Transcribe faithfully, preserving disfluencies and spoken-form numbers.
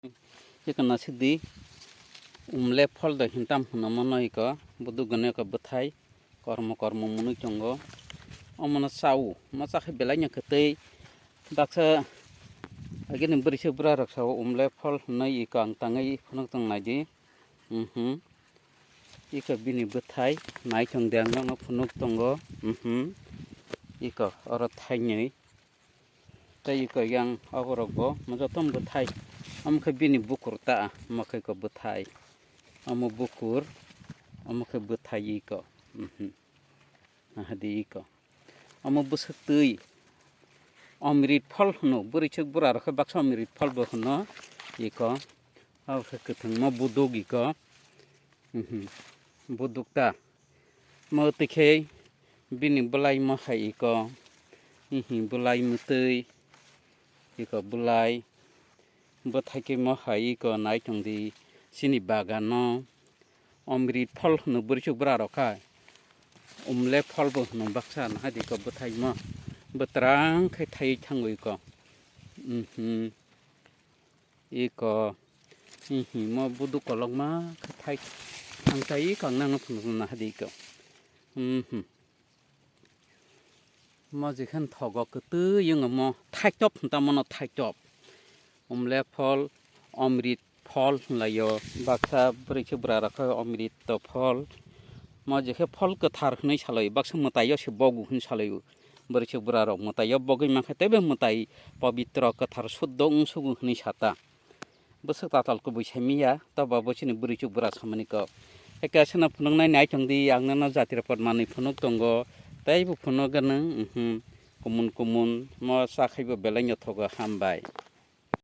Iko nasikdi, umle phol do hintam hwnwi mano iko, buduk gwnwi iko bwthai, kormo kormo mwnwi tongo. Omono chao, mo chakhe belai no kwtwi. Baksa agini bwrwi se bwra rok sao umle phol hwnwi iko ang tangwi phunuk tong naidi. Mhm. Iko bini bwthai nai tong de ang nokno phunuk tongo. Mhm. Iko oro thainwi. Tei iko yang oborok bo mo joto bwthai. Omo khe bini bukur ta, omo khe iko bwthai. Omo bukur, omo khe bwthai iko. Mhm. Nahadi iko. Omo bwswk twi. Omrit phol hwno, bwrwi chwk bwra rok khe baksa omrit phol bo hwno iko. Abo khe kwthwngma buduk iko. Mhm. Buduk ta. Mo twi khe bini bwlai mo hai iko. Hihi bwlai mwtwi. Iko bwlai. Bwthai khe mo hai iko nai tong di. Chini bagano. Omrit phol hwno bwrwi chwk bwra rok kha. Umle phol bo hwno baksa nahadi iko bwthai mo. Bwtrang khe thai thango iko. Mhm. Iko, hihi, mo buduk kolokma khe thai thang tai iko ang nangno phunukna hadi iko. Mhm. Mo jikhen thogo kwtwi wngo mo thaitop hinta mono thaitop. Umle phol, omrit phol hwnlaio, baksa bwrwi khe bwra rok khe omrit to phol. Mo jikhe phol kwthar hwnwi salai, baksa mwtaio se bogu hwnwi salai. Bwrwi chwk bwra rok mwtai o bogwi mankha teibo mwtai pobitro kwthar suddo wng sugo hwnwi sata. Bwswk tatal kubui saimiya, toba bo chini bwrwi chwk bwra samani kok. Eke aswkno phunuknai nai tongdi, ang nono jatira pod manwi phunuk tongo, teibo phunuk gwnang, mhm, kumun kumun mo chakhaibo belai nyothogo hambai.